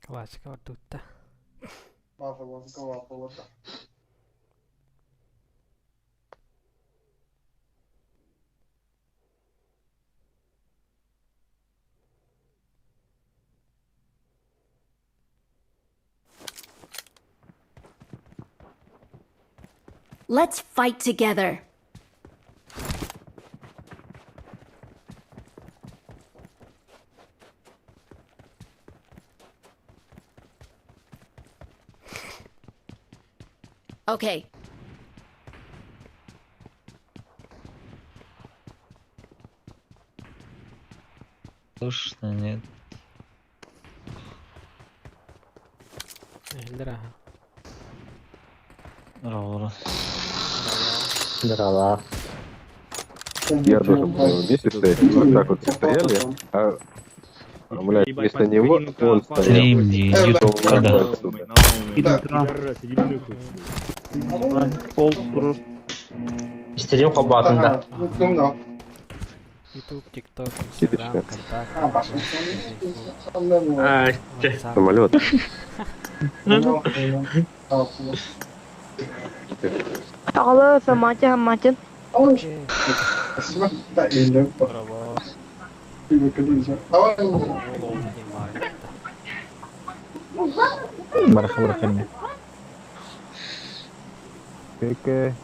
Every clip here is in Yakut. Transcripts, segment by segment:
Классика ордуутта. Let's fight together. Okay. Слышно, нет? Иһиллэр аһа. Здорово. Здорово. Я тоже был вместе стоять. Вот так вот все стояли, а, блядь, вместо него он стоял. Стрим, YouTube, когда? Истерим холбоотун да. YouTube, TikTok, Instagram, ВКонтакте, Facebook, WhatsApp. Самолет. Аҕалыы Саматя Хамматин. Окей. Браво. Уол оҕото диэн баар эбит да. Бараха бараха эмиэ. Кэкэ.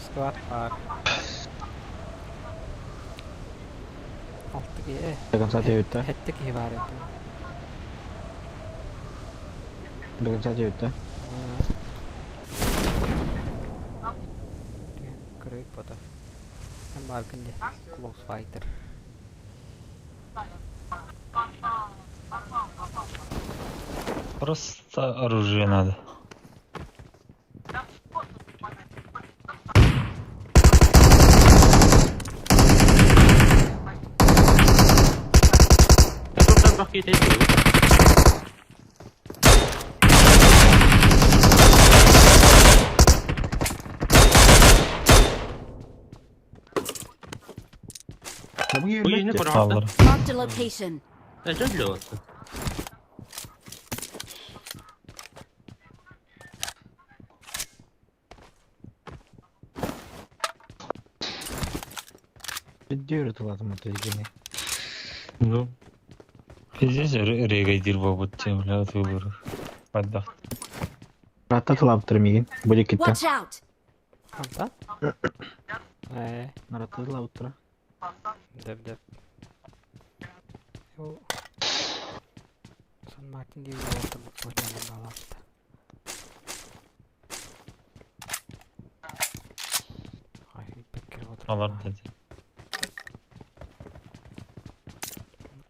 Склад баар. Алта киһи, До конца девять-то. сэттэ киһи баар эбит. До конца девять-то. Көрөйүк бото. Эн бааргын дии. Close Fighter. Просто оружие надо. Аллар. Marked a location. Бүддүөр тулатым оту дигини. Ну. Пиздец, регайдир буолбут дии, бля, ытыылыр. Бардах. Ратта тулаабыттар миигин. Бу диэкиттэн. Watch out! Хантан? Ээ, Ратта тулаабыттара. дөп-дөп. Ол Сан Мартин диир буолта буккуһунан баалаабыта. Алар dedi.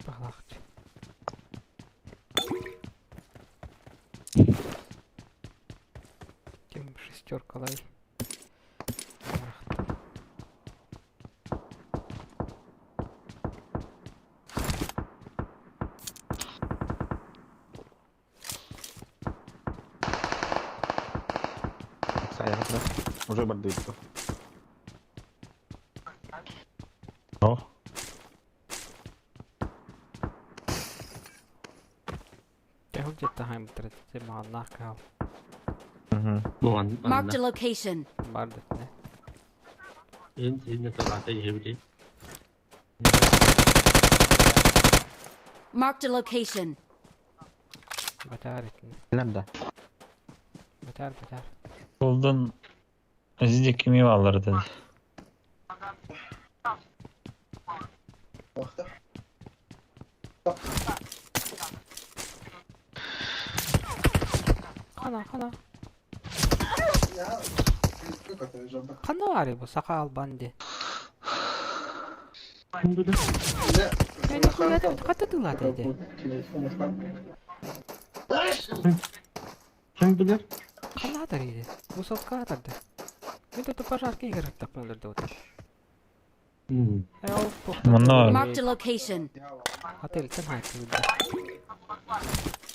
Баҕалаахчы. Ким шестеркалай. Сайаҕа Уже бардыйбыт. О, Кэһил дьиэттэн хаайбыттара ити маҕаннаах кыһал Marked a location. баар да этинэ. Marked a location. Батаар итинэ. Билэм да. Батаар батаар. Soldan Azizce kimi alır dedi. Хана хана. Ханна баарый бу саха албан дии. Хата тылаата ити. Ханна атар ити. Высотка атарды. Мин тут пожарка играттахпын өлөрдө Ээ ол туохтан Манна бар. Marked a location. Отельтэн хаайкыйда.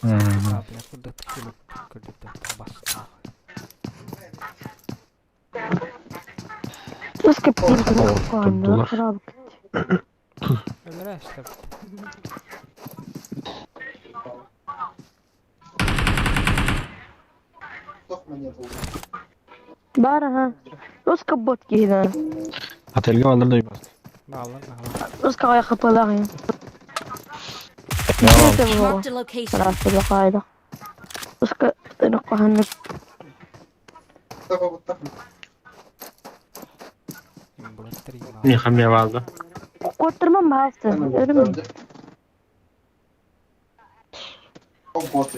Мм. Бля, курдат кило көрдүттэ бастаах. Турдулар. Өлөрө эстебит. Баар аха. Руска бот киһинэ. Отельга баллар да уйбас. Бааллар бааллар. Руска хапылаах. Marked a location. Руска Амбулаторий баар. Миэхэ эмиэ бааллар. Куоттарман баалты. Өрүм. Бааллар.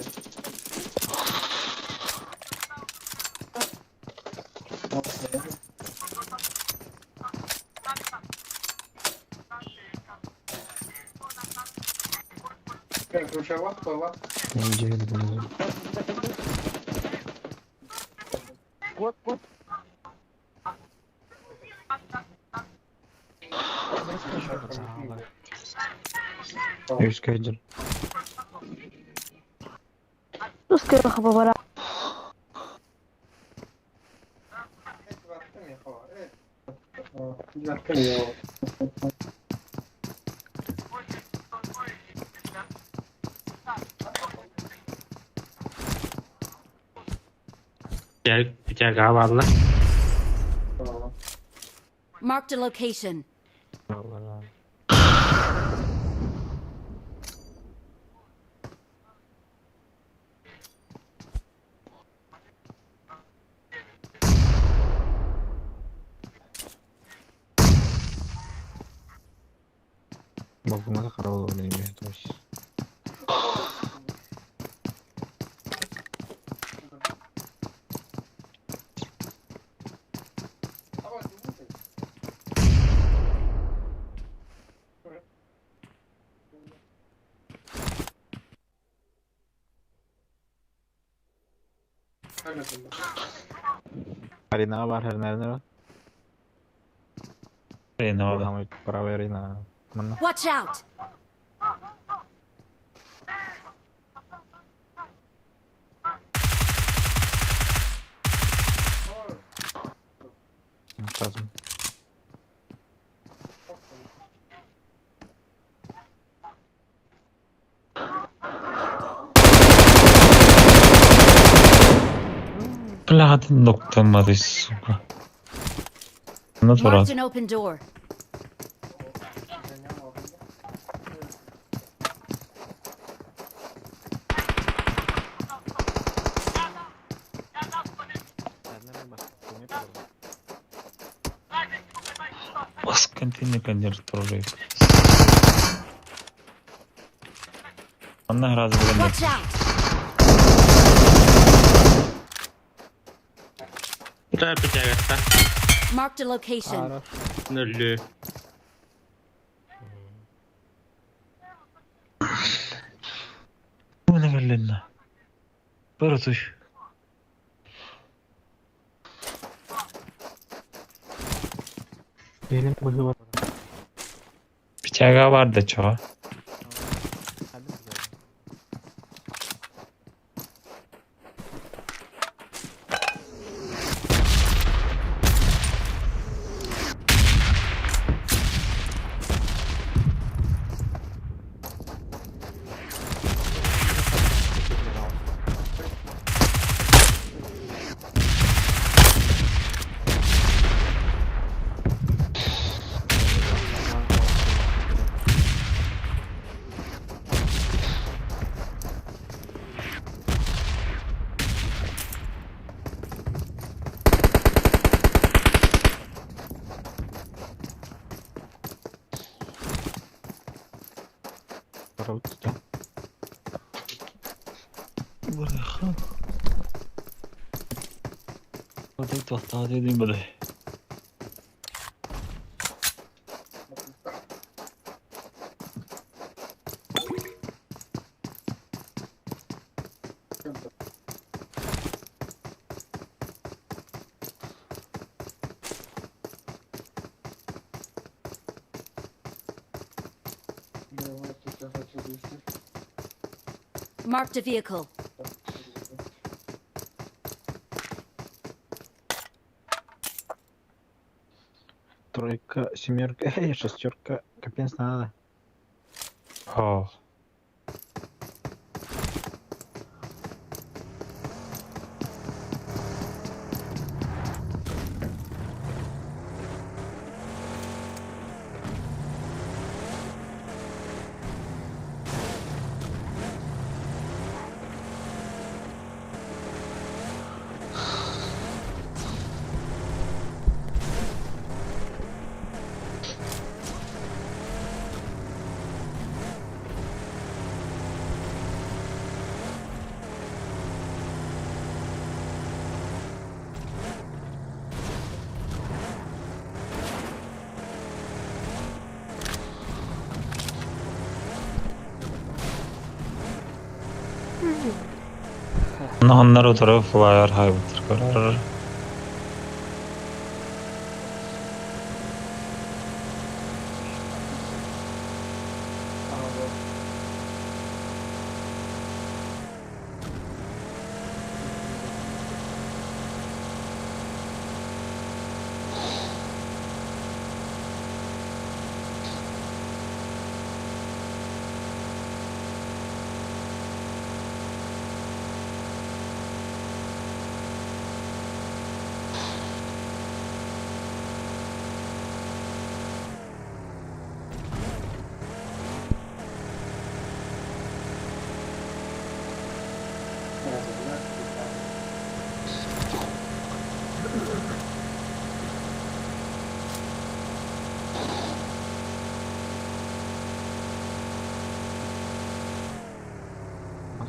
Үскә дьон. Руска хапылаах. Дьэ бааллар. Marked a location. Баллар. Балконга карап алып элем. Арина бар, Арина бар. Арина бар. Правая арина. Манна. Watch out! Тазым. Бля, ноктамады, сука. Ну, Marked an open door. Бас контейнер турар. Анна разы билен. Watch out! Тää pitää Marked a location. Хорош. Нөллүү. Мына келленна. Бары туш. Benim быһы бар. Пичага бар да чоға. Карап. Бада. Marked a vehicle. Тройка, семерка, эй, шестерка. Капец надо. О. Оннор утары флайер хайбыттар көрөр.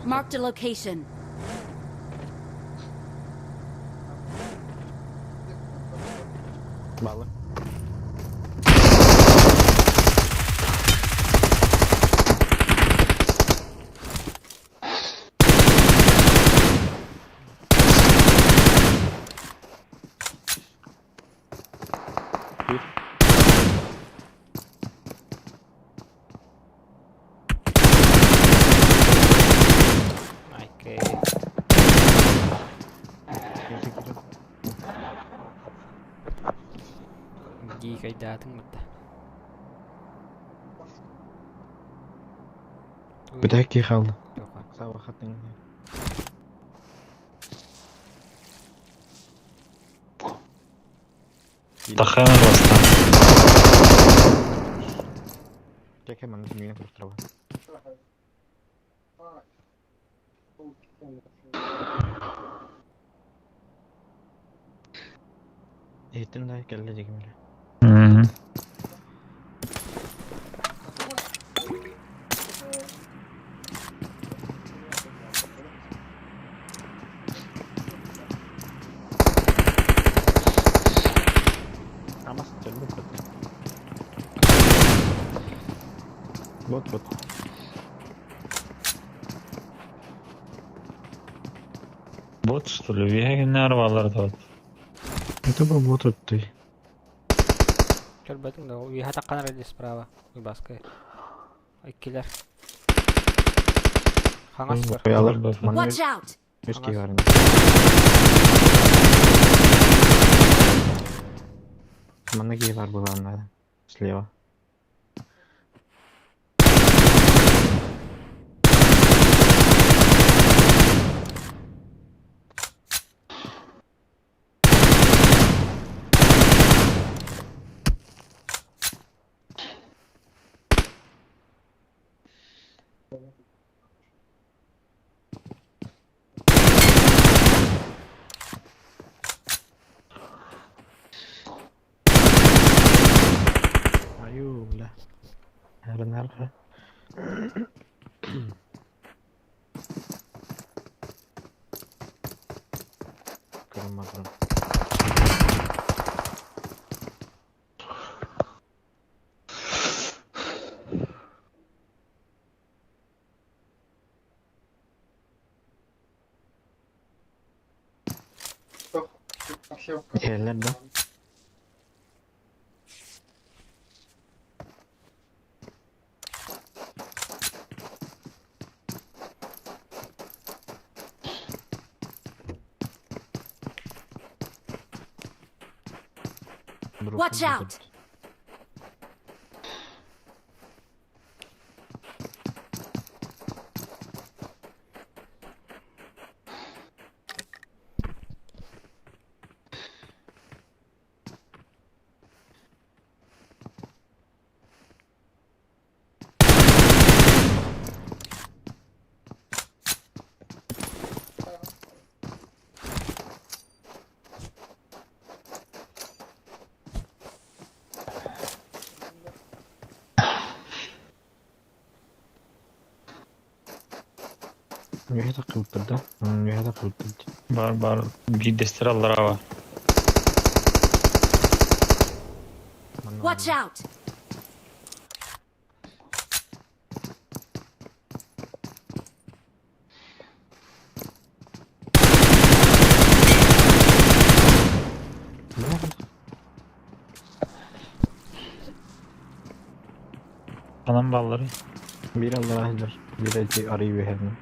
Marked a location. Баллы. Окей. Дии кайдаатың бытта. Бүтэк қалды. Саба хаттың. Тахайын баста. Чекай, маны мені тұрып. Еттім да келді деген. Мгм. Амас бот. Бот, бот. Бот что ли? Вегенер балар да. Это был бот ты. Көрбөтүң да, уйха таккан арады справа. Уйбаскай. Иккилер. Хаңас бар. Қоялар. Watch out! Өске барын. Манаги бар была надо. Слева. Аю, бля. Нар. Көрмәдім. Келер да. Watch out! Үөһэ таххыбыттар да? Үөһэ таххыбыттар. Баар баар биирдэстэрэ аллараа баар. Манна Watch манна. out! Манна Ханан баалларый? Биир аллараа сылдьар, биир эти арый үөһэринэн.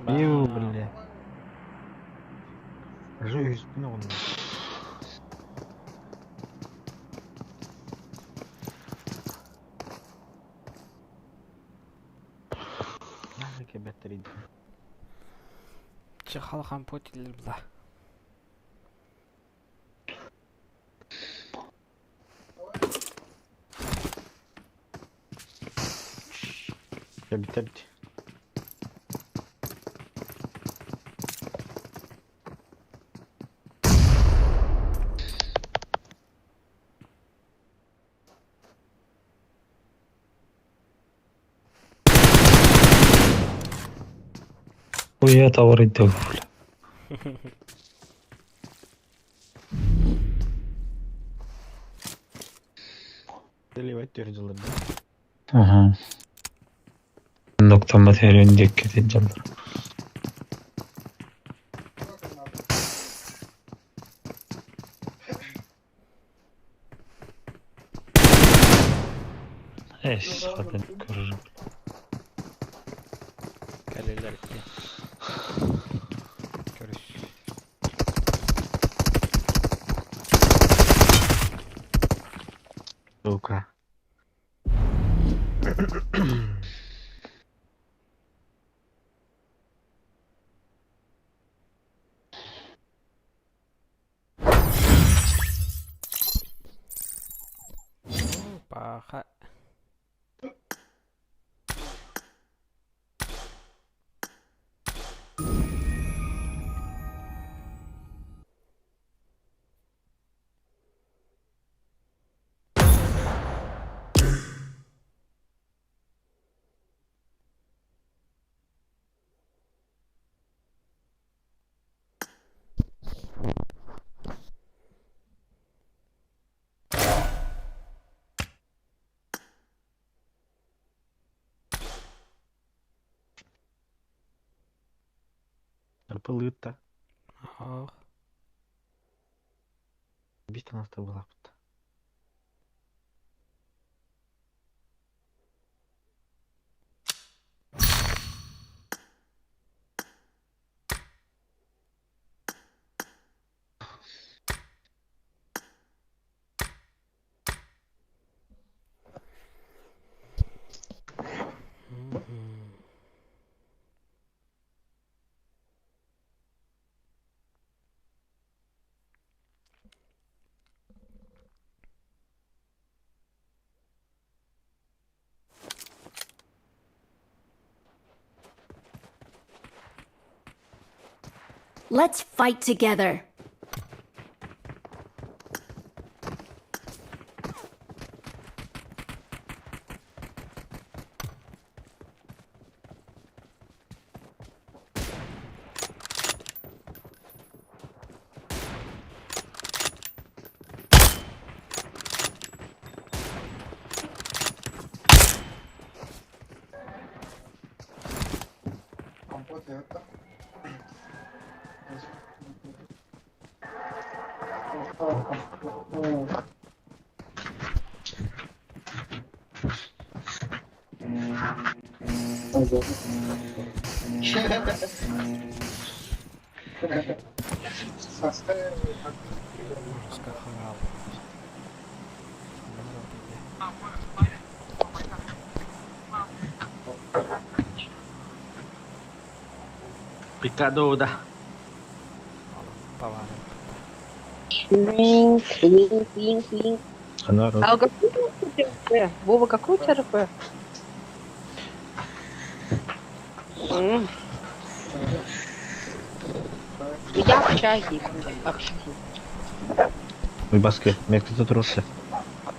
Ю, бля. Уже үһүспүн оҕуннум. Кэбэттэрийдим. Чехал путилер бла. Кэбиттэ бит. Уя товарыйды. Деливать дьыллар да. Аха. Ноктаммат хэрэн диэкки сылдьаллар. Эс, хатын көрөр. Кэлэлэр Көрүс. Сука. Паха. Арпылыытта. Ох. Биир таҥаста буолаахпыт. Let's fight together. Мужская хорал. Пикадо да. Тавары. Wink, wink, wink, wink. Она А какой у тебя РП? Вова, какой у тебя РП? М. Я в общаге. Общаге. Ой, баска, метка тут росла.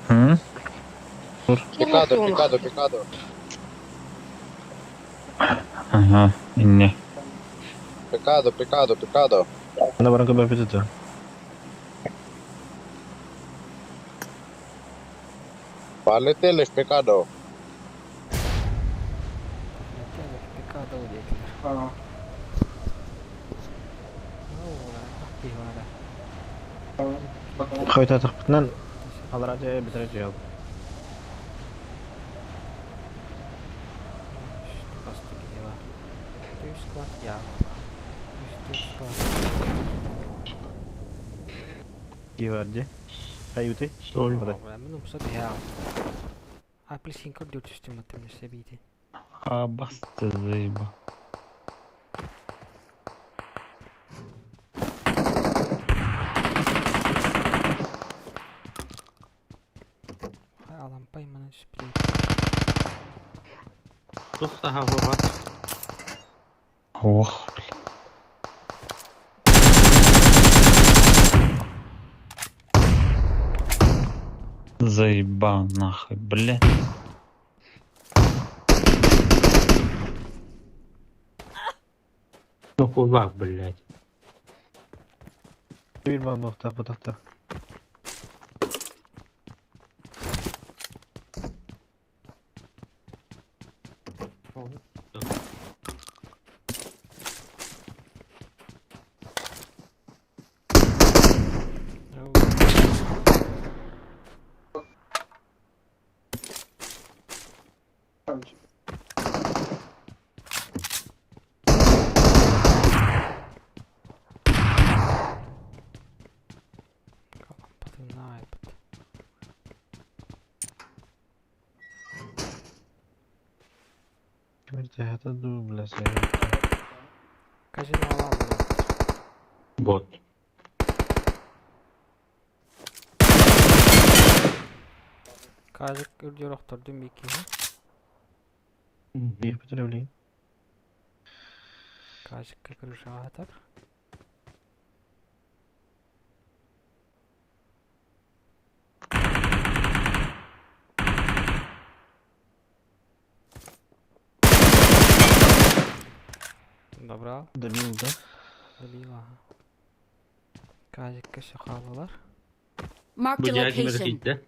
М? Пикадо, пикадо, пикадо. Ага, инне. Пикадо, пикадо, пикадо. Ана баран көбө бүтү. Полетели в пикадо. Полетели в Пикадо диэтилэр. Оо, киһи баара. Хойтатыхпытынан алара же битре жол. Басты киһи баар. Үс склад я. Үс склад. Киһи бар же. Хаюты. Соль. Мин умса биһэ. Апельсин көрдүр түстүм аттым себиити. А, басты заеба. Алампай мана түспүт. Тух таха Вова. Ох, бля. Заебал нахуй, бля. Ну кулак, блядь. Бир бомба тахта бу. Алампатын айбыт. Кимир жахата ду билесе. Казино алабы. Бот. Казик үрдүр охтордум бики. Бир бүтүрө. Казикка крышаатар. Добрал. Добил, да? Добил, ага. Казикка шахалалар. Marked Бу a дядя location. китте.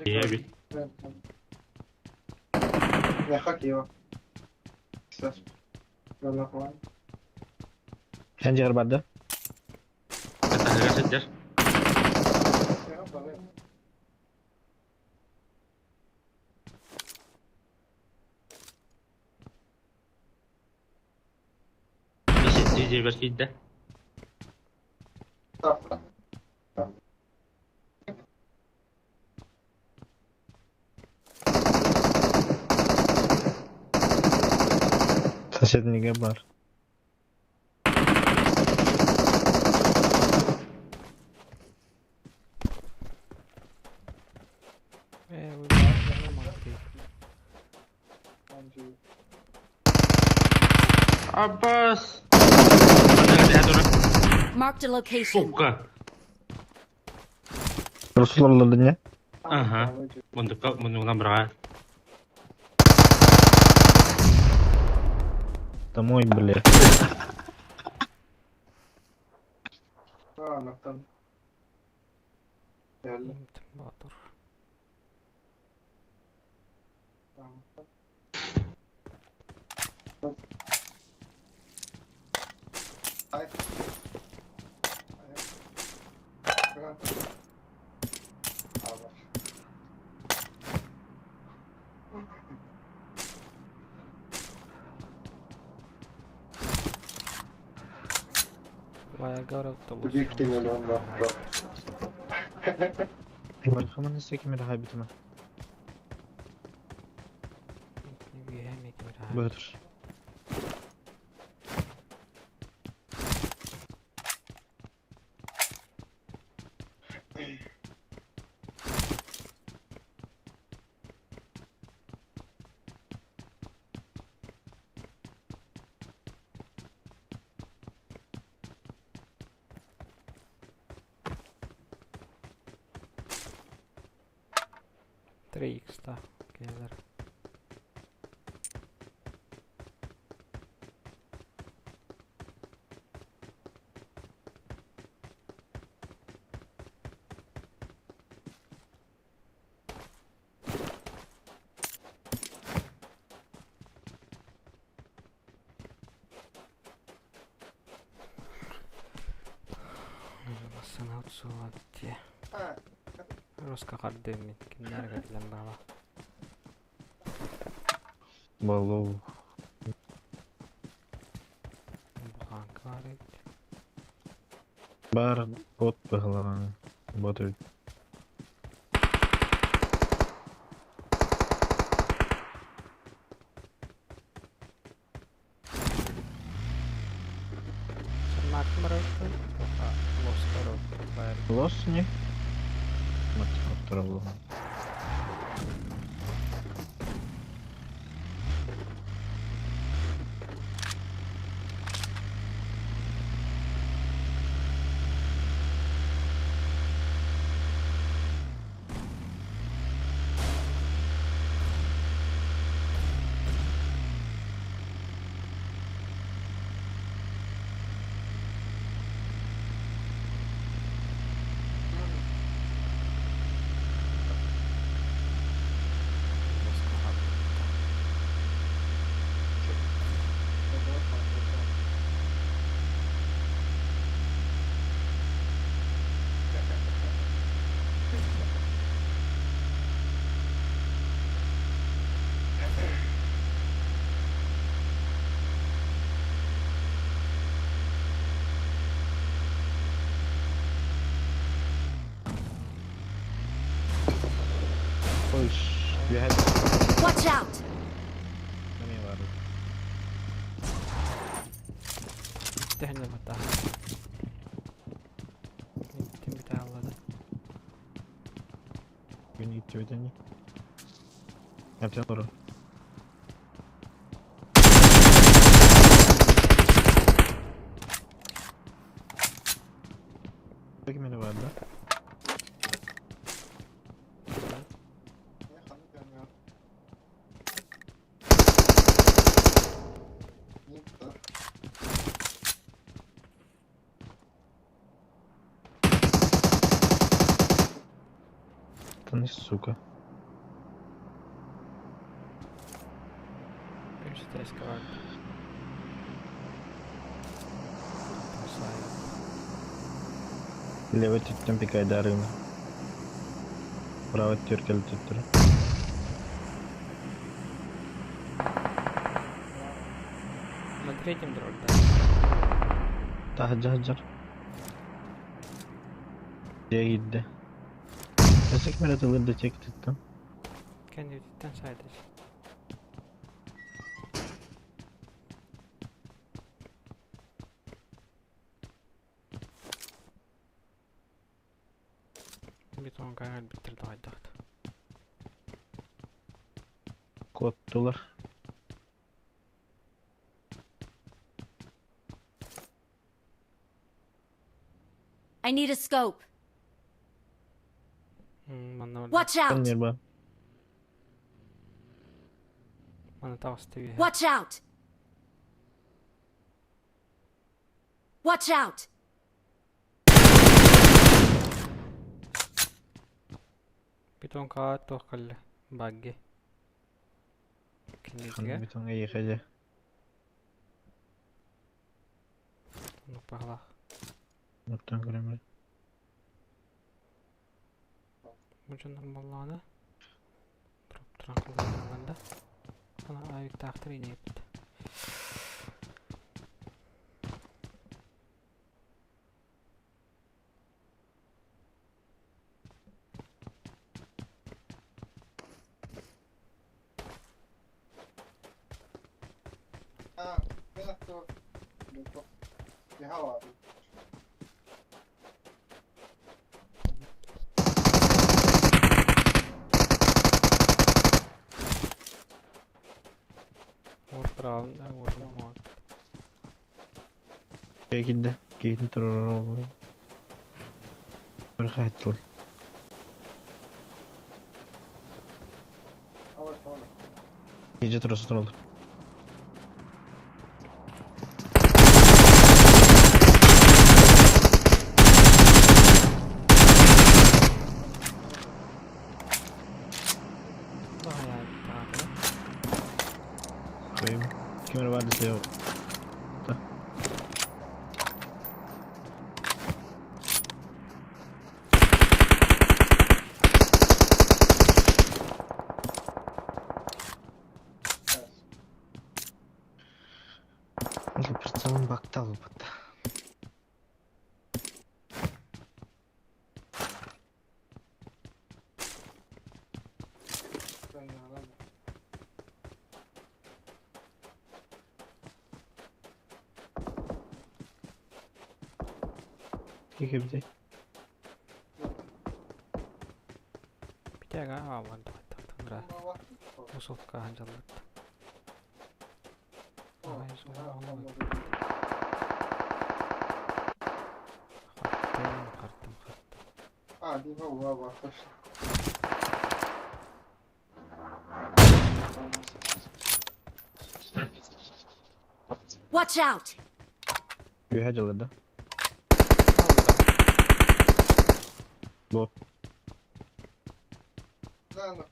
Ебить. Хэн жер барды? Это сидер. Сидер бер китте. Соседниге бар. Э, вы бар, Аббас. Marked a location. Сука. Русулар не? Ага. Мундука мундука брат. Домой, блядь. Батур. Ваягар автобус. Бархаман исте кимир хайбитима. Бөтөр. Три икса келер. Массыына суола дии. Руска кардыммит кимнэр кэлэн баала. Балу. Буханка бар эбит. Бар бот быһылаҕан. Бот эбит. Маркым барабыт. Лоскар бар. Лос не? Мат булган. Лоскар. Ой, ш- Watch out! Неме бар. Тэһэнэ бата. Тим бите аллады. Күн итти не. Әптен ұры. Ким бар да? Та не сука. Yksittäiskö var. Левый түттен пикайдарына. Правый түркел түттүрү. На третьем дроль, да. Таһыдьа сылдьар. Дьиэ киирдэ. Өссө ким эрэ тылырда чекититтэн. Кэнниттэн сайдыч. Бетон кайгал биттер дагайдахт. Куоттулар. I need a scope. Манна Watch out! Ким бар. Манна тагысты. Watch out! Watch out! Бетон ка тохкал багги. Киннитиге. Бетонга ехеже. Ну пахлах. Оттан көрөмөр. Мужунар болланы. Туруп туран кылганда. Ана авик тахтыр инепт. Уотраан да уотун уот. Киирдэ. Киһитин туруорар Бір Gece turası oldu. Laajaa Koyayım. Kimler vardı yok. Da. Прицелом бактал бата. Кикибди. Pitääkö aavan laittaa tuonne Usutkaahan sellaista. Ai sulla on. Karttem, karttem, karttem. Watch out! Үһэ дьылыда. Бу. Manna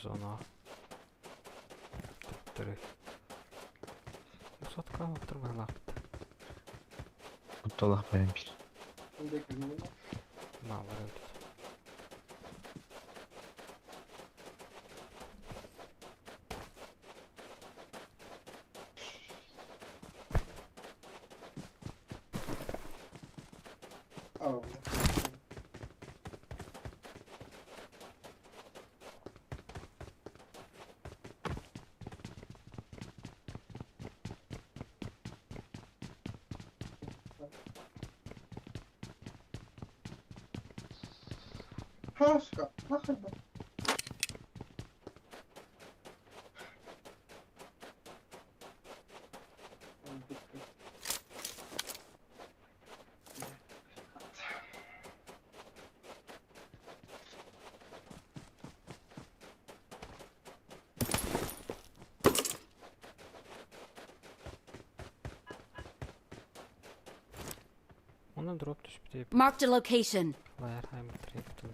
sanaa. Töttörü. Usatkaa otturmaan lapta. Кутталах баян бир. Mä oon varjeltu. Онон дроп түспүтэ Marked a location. Лайархайм трейптун.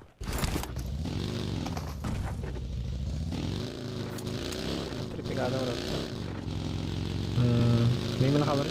Трипигада оротта. Мин хабар.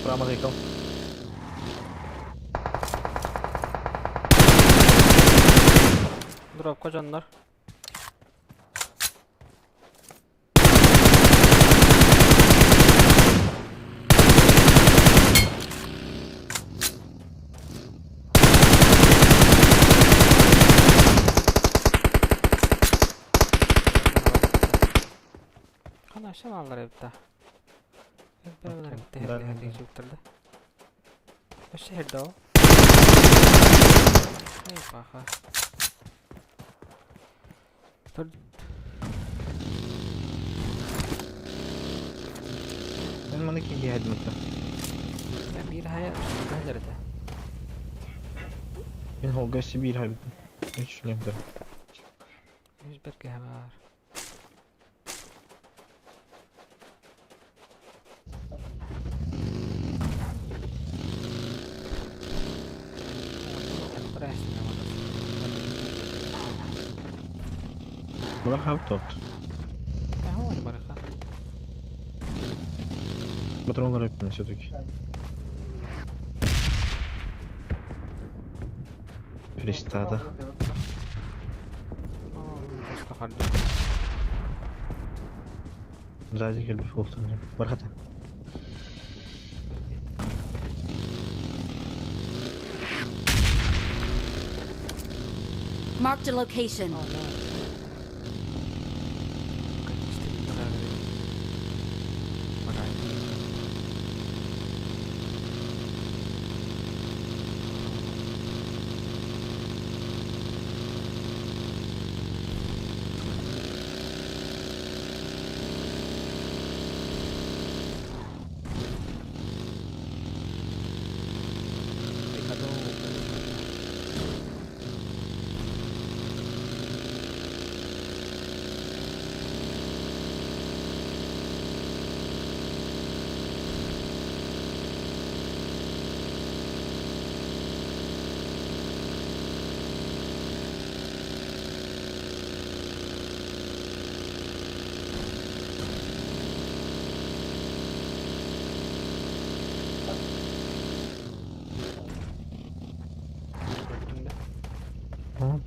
Справа мотоцикл. Дропка дьоннор. Хана аллар эбит да. Бэбэлэр Өссө хэрдэ ол. Эй, паха. Тұр. Мен маны киһи мытта. Биир хайа үстүгэ Мен холга сибир хайбытым. Үч лемдер. Үс берге бар. Бұлар хабы тот. Патронлар өппін все-таки. Перестада. Сзади келбі фолтон. Бархата. Marked a location.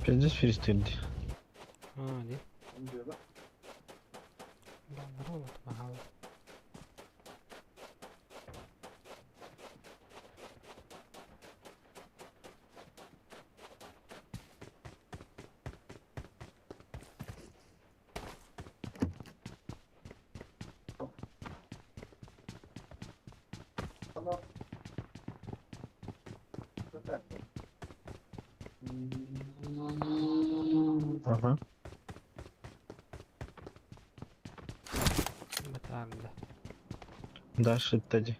Пиздец фристайлди. А, ди. Махал. Ага. Бытаарда. Дальше тади.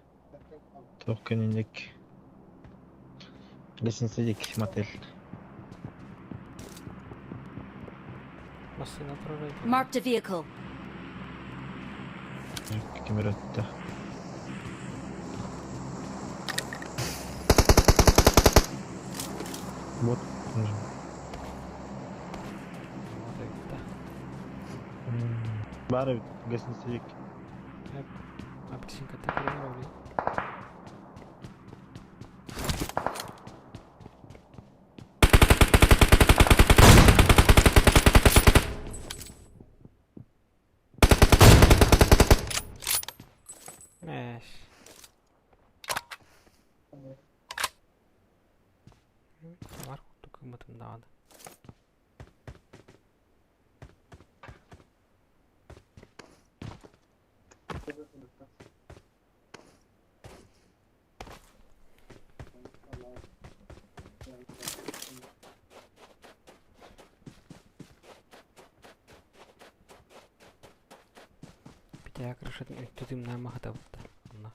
Только не Лестница дик мотель. Машина турар. Marked a vehicle. Кемерөттө. Вот. нужен. Бары гостиница дик. Апельсин катта көрөр. Мәш. Бар кымытын даады. Питää крышатын үттүтүм махата бутта. Онна.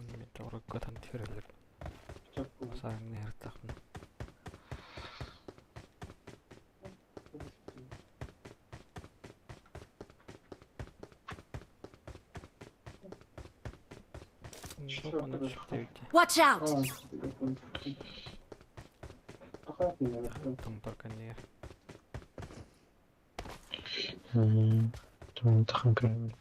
Мен тоғры көтан төрелер. Сарың не хыртақны. Оны түштебит. Watch out! Томпор кэннигэр. Тахын көрөмүн.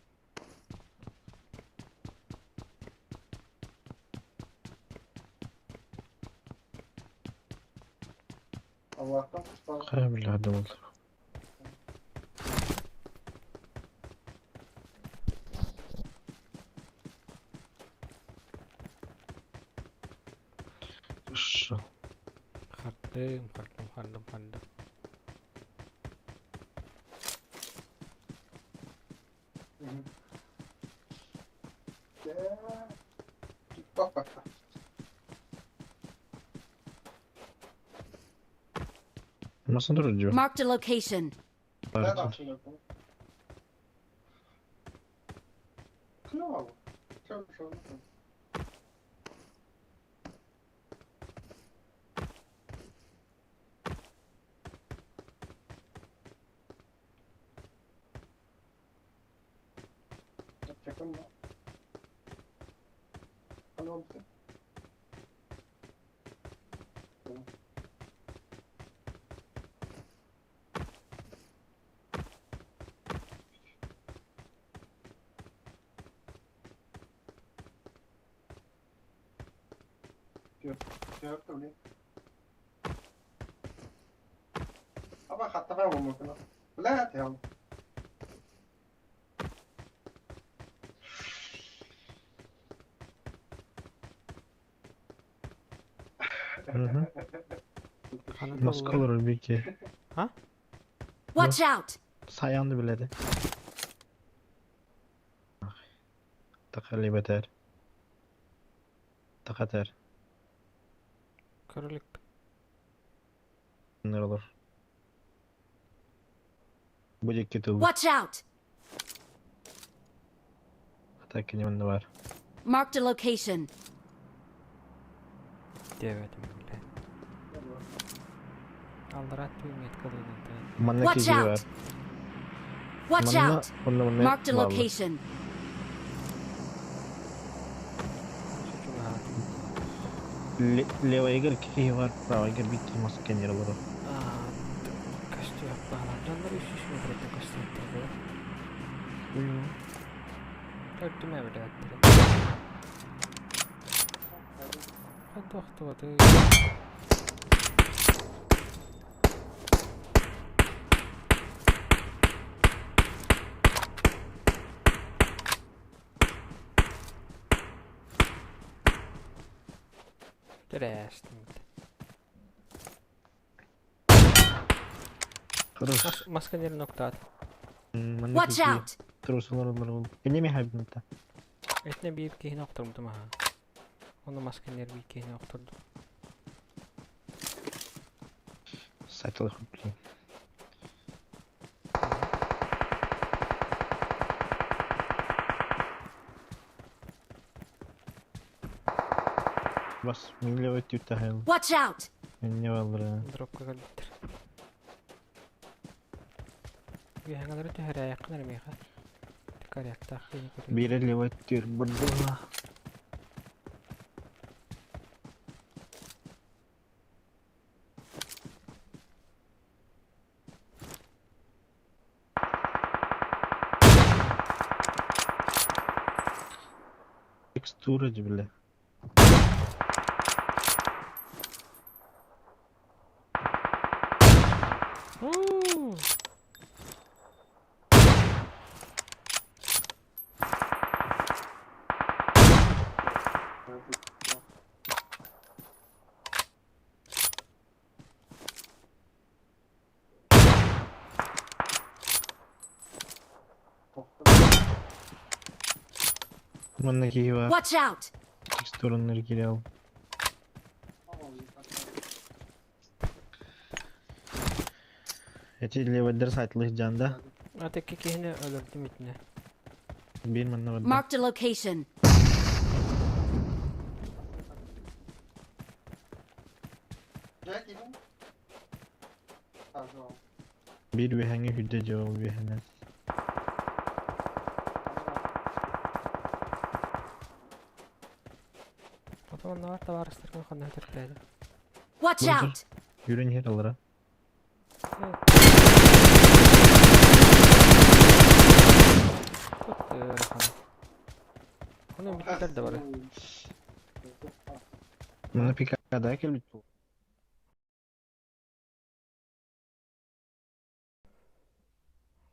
Хайа билэрдим ол. Хорошо. Хардым, хардым, хардым, хардым. Масын турар дьиэ. Marked a location. Хана Маска толлар. олорор бики. Watch out! Sayandı biledi. Takali beter. Takater. Көрөлүк. Bunlar olur. Bu ceketi olur. Watch out! Hatta kimin var. Marked a location. Диэбэтим билэ. Алларат түүмет кылыынан Manna Watch kiji var. out! Watch Manna out! onunla manna Marked a bağlı. location. Leva kiki var. Prava eger bir ki maska kenir olur. Көстүөх баалар. Дьоннор үс үс метреттен көстүөхтэр Төрдүмэ билээттэр. Хаддуохтубаты. Тэрээстим. Хорош. Маска нер ноктаат. Manna Watch kiki. out! Trusular olur olur. Beni mi habimta? Этне биир киһини охторбутум аха. Оны маска нер биир киһини охтордум. Сайтылы блин. Бас, min leva tütte hel. Watch out! Ne var Дропка кэлбиттэр. Үөһэҥэлэри түһэрээйэххин эрэ миэхэ. Тикаряктаах киһини көрүө. Бире лева түр бурдула. Текстура бля. Уу! Манна киһи бар. Watch out! Текстураннар кире ал. Эти левадер сайтлых жанда. Атекки киһини өлөрдүм итинэ. Бир манна бар. Marked a location. Бир үһәңе хүдде жол үһәнен. Оннооҕор табаарыстаргын ханна көтөртөөтүҥ? Watch Бу out! Yürüyün yer alır ha. Тут ыарахан. Ону бүттэр да бары. Мына пикада келбит бу.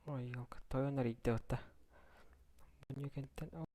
Ой, елка, тойон эрийдэ отта. Өнүкэнтэн